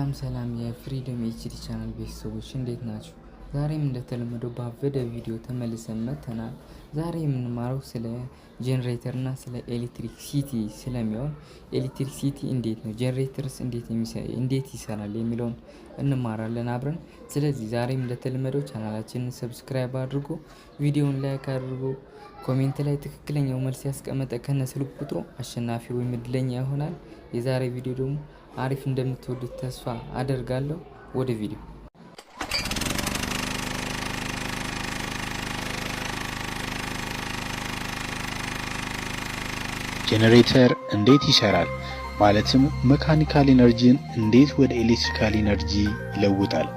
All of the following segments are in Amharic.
ሰላም ሰላም የ Freedom HD channel ቤተሰቦች፣ እንዴት ናችሁ? ዛሬም እንደተለመደው ባበደ ቪዲዮ ተመልሰን መጥተናል። ዛሬ የምንማረው ስለ ጄኔሬተር እና ስለ electricity ስለሚሆን፣ electricity እንዴት ነው፣ generators እንዴት ይሰራል የሚለውን እንማራለን አብረን። ስለዚህ ዛሬም እንደተለመደው ቻናላችንን subscribe አድርጎ፣ ቪዲዮውን like አድርጎ፣ comment ላይ ትክክለኛው መልስ ያስቀመጠ ከነ ስልክ ቁጥሩ አሸናፊ ወይም እድለኛ ይሆናል። የዛሬ ቪዲዮ ደግሞ አሪፍ እንደምትወዱት ተስፋ አደርጋለሁ። ወደ ቪዲዮ። ጄኔሬተር እንዴት ይሰራል? ማለትም mechanical energy ን እንዴት ወደ electrical energy ይለውጣል?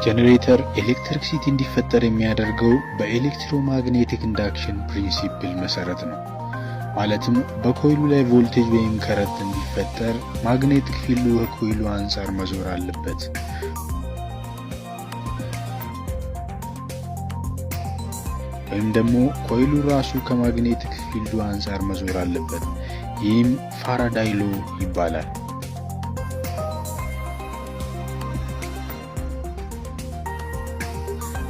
ጄኔሬተር electricity እንዲፈጠር የሚያደርገው በ electromagnetic induction principle መሰረት ነው። ማለትም በ coil ኡ ላይ ቮልቴጅ ወይም current እንዲፈጠር magnetic field ኡ ከ coil ኡ አንጻር መዞር አለበት። ወይም ደግሞ coil ኡ ራሱ ከ magnetic field ኡ አንጻር መዞር አለበት። ይህም Faraday law ይባላል።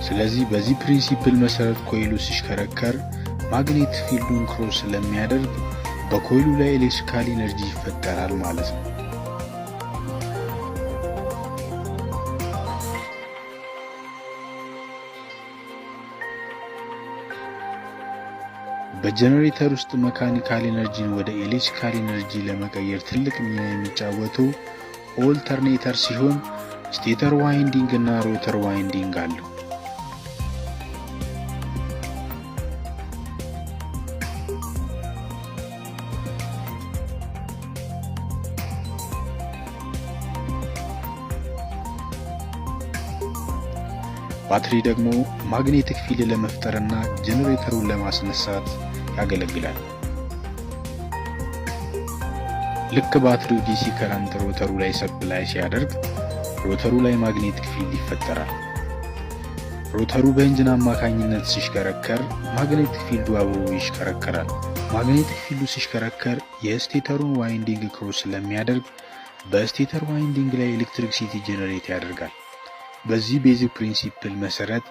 ስለዚህ በዚህ principle መሰረት coil ኡ ሲሽከረከር magnet field ኡን cross ስለሚያደርግ በ coil ኡ ላይ electrical energy ይፈጠራል ማለት ነው። በጀነሬተር ውስጥ mechanical energy ን ወደ electrical energy ለመቀየር ትልቅ ሚና የሚጫወተው alternator ሲሆን stator winding እና rotor winding አለው። ባትሪ ደግሞ magnetic field ለመፍጠርና ጀነሬተሩን ለማስነሳት ያገለግላል። ልክ ባትሪው DC current rotor ኡ ላይ supply ሲያደርግ rotor ኡ ላይ magnetic field ይፈጠራል። Rotor ኡ በ engine አማካኝነት ሲሽከረከር magnetic field ኡ አብሮ ይሽከረከራል። Magnetic field ኡ ሲሽከረከር የ stator ኡን winding cross ስለሚያደርግ በ stator winding ላይ electricity generate ያደርጋል። በዚህ basic principle መሰረት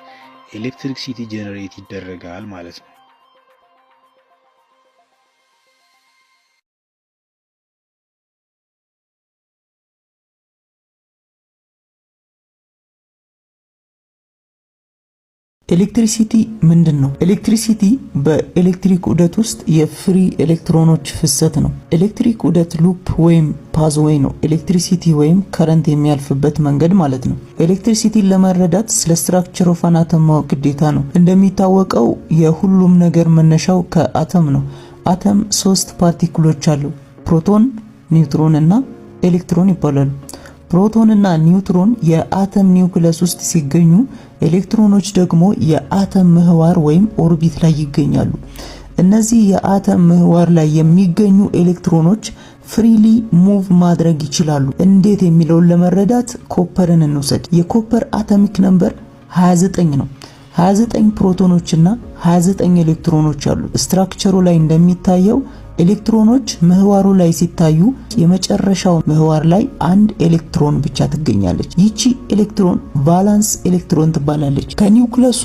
electricity generate ይደረጋል ማለት ነው። Electricity ምንድን ነው? Electricity በኤሌክትሪክ ዑደት ውስጥ የ free ኤሌክትሮኖች ፍሰት ነው። ኤሌክትሪክ ዑደት loop ወይም pathway ነው። Electricity ወይም current የሚያልፍበት መንገድ ማለት ነው። Electricity ን ለመረዳት ስለ structure of an atom ማወቅ ግዴታ ነው። እንደሚታወቀው የሁሉም ነገር መነሻው ከአተም ነው። አተም ሶስት particle ኦች አሉ። ፕሮቶን፣ ኒውትሮን እና ኤሌክትሮን ይባላሉ። ፕሮቶን እና ኒውትሮን የአተም ኒውክለስ ውስጥ ሲገኙ ኤሌክትሮኖች ደግሞ የአተም ምህዋር ወይም orbit ላይ ይገኛሉ። እነዚህ የአተም ምህዋር ላይ የሚገኙ ኤሌክትሮኖች freely move ማድረግ ይችላሉ። እንዴት የሚለውን ለመረዳት copper ን እንውሰድ። የ copper atomic number 29 ነው። 29 ፕሮቶኖች እና 29 ኤሌክትሮኖች አሉ። Structure ኡ ላይ እንደሚታየው ኤሌክትሮኖች ምህዋሩ ላይ ሲታዩ የመጨረሻው ምህዋር ላይ አንድ ኤሌክትሮን ብቻ ትገኛለች። ይቺ ኤሌክትሮን valence electron ትባላለች። ከኒውክለሱ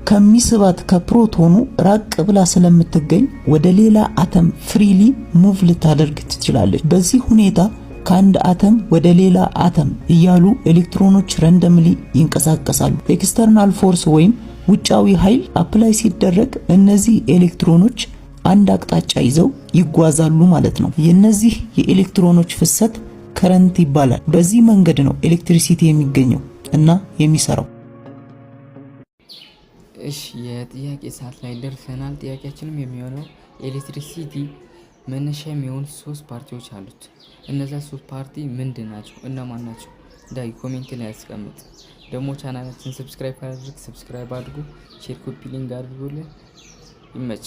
ከሚስባት ከፕሮቶኑ ራቅ ብላ ስለምትገኝ ወደ ሌላ አተም freely move ልታደርግ ትችላለች። በዚህ ሁኔታ ከአንድ አተም ወደ ሌላ አተም እያሉ ኤሌክትሮኖች randomly ይንቀሳቀሳሉ። External force ወይም ውጫዊ ኃይል apply ሲደረግ እነዚህ ኤሌክትሮኖች አንድ አቅጣጫ ይዘው ይጓዛሉ ማለት ነው። የነዚህ የኤሌክትሮኖች ፍሰት current ይባላል። በዚህ መንገድ ነው electricity የሚገኘው እና የሚሰራው። እሺ፣ የጥያቄ ሰዓት ላይ ደርሰናል። ጥያቄያችንም የሚሆነው electricity መነሻ የሚሆኑ ሶስት ፓርቲዎች አሉት። እነዛ ሶስት ፓርቲ ምንድን ናቸው? እነማን ናቸው? ዳይ comment ላይ ያስቀምጥ። ደግሞ ቻናላችን subscribe ካላደረግ subscribe አድርጉ። Share፣ copy link አድርጉልን። ይመቻል።